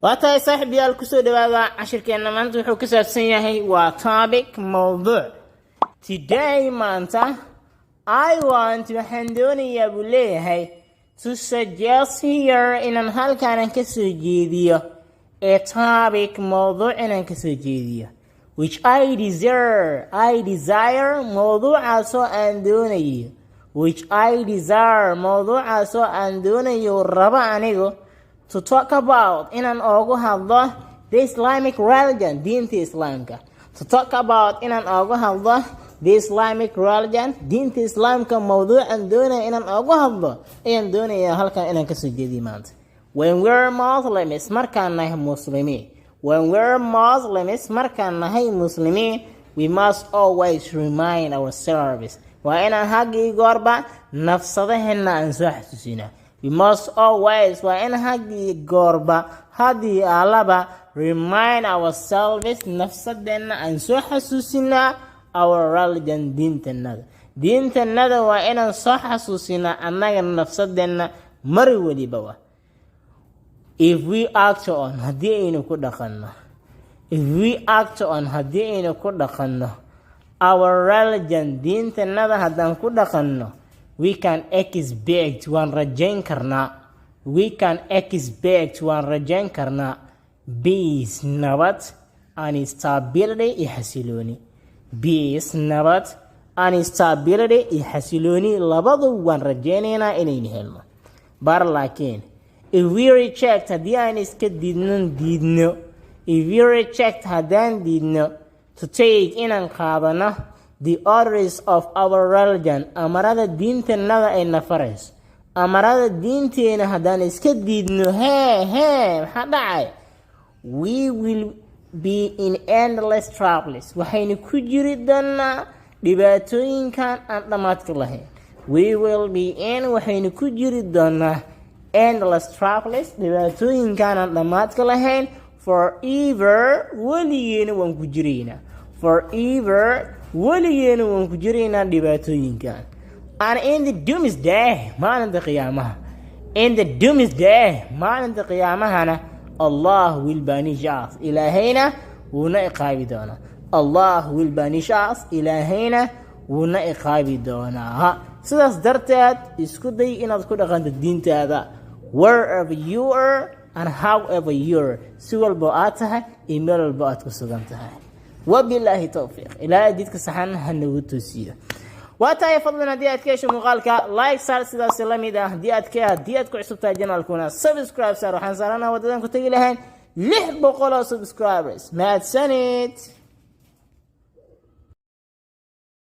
Waa tahay, saaxiibayaal, kusoo dhawaada cashirkeenna maanta. Wuxuu ku saabsan yahay waa topic, mowduuc. Today, maanta, I want, waxaan doonayaa buu leeyahay, to suggest here, inaan halkaanan ka soo jeediyo, a topic, mowduuc inaan ka soo jeediyo, which I desire, I desire, mowduucaasoo aan doonayo, which I desire, mowduucaasoo aan doonayo, rabo anigu, to talk about, inaan oogu hadlo, the Islamic religion, diinta Islaamka. To talk about, inaan oogu hadlo, the Islamic religion, diinta Islaamka. Mowduucan doonaya inaan oogu hadlo ayaan doonayaa halkan inaan kasoo jeediyo maanta. When we're Muslims, markaan nahay Muslimiin, when we're Muslims, markaan nahay Muslimiin, we must always remind ourselves, waa inaan haggii goorba nafsadaheena aan soo xasuusinaa. We must always, waa in haggii goorba, haddii allaba, remind ourselves, nafsadeenna aan soo xasuusinaa, our religion, diintanada. Diintanada waa inaan soo xasuusinaa annaga nafsadeenna mar weliba. Wa if we act on, haddii aynu ku dhaqanno, if we act on, haddii aynu ku dhaqanno, our religion, diintanada haddaan ku dhaqanno, we can expect, waan rajayn karnaa, we can expect, waan rajayn karnaa, peace, nabad, and stability, iyo xasilooni. Peace, nabad, and stability, iyo xasilooni, labadu waan rajaynaynaa inaynu helno. But, laakiin, if we reject, haddii aan iska diidno diidno, if we reject, haddaan diidno, to take, inaan qaadano, the orders of our religion, amarada diintanada ay na farayso, amarada diinteena haddaan iska diidno, hee hee, maxaa dhacay? We will be in endless troubles, waxaynu ku jiri doonaa dhibaatooyinkan aan dhammaadka lahayn. We will be in, waxaynu ku jiri doonaa, endless troubles, dhibaatooyinkan aan dhammaadka lahayn, forever, weligeena waan ku jiraynaa. Forever, weligeena waan ku jiraynaa dhibaatooyinkan. And in the doomsday, maalinta qiyaamaha, in the doomsday, maalinta qiyaamahana, Allah will punish us, Ilaahayna wuuna iqaabi doonaa. Allah will punish us, Ilaahayna wuuna iqaabi doonaa. Sidaas darteed isku day inaad ku dhaqanto diintaada wherever you are and however you are, si walbo aad tahay iyo meel walbo aad ku sugan tahay. Wabilaahi towfiiq. Ilaahay jidka saxan ha nagu toosiyo. Waa tahay, fadlan haddii aad ka hesho muuqaalka, like saar. Sidaas la mid ah haddii aad ku cusub tahay channelkuna, subscribe saar. Waxaan saaranaha waddadan ku tegi lahayn 600 oo subscribers. Mahadsanid.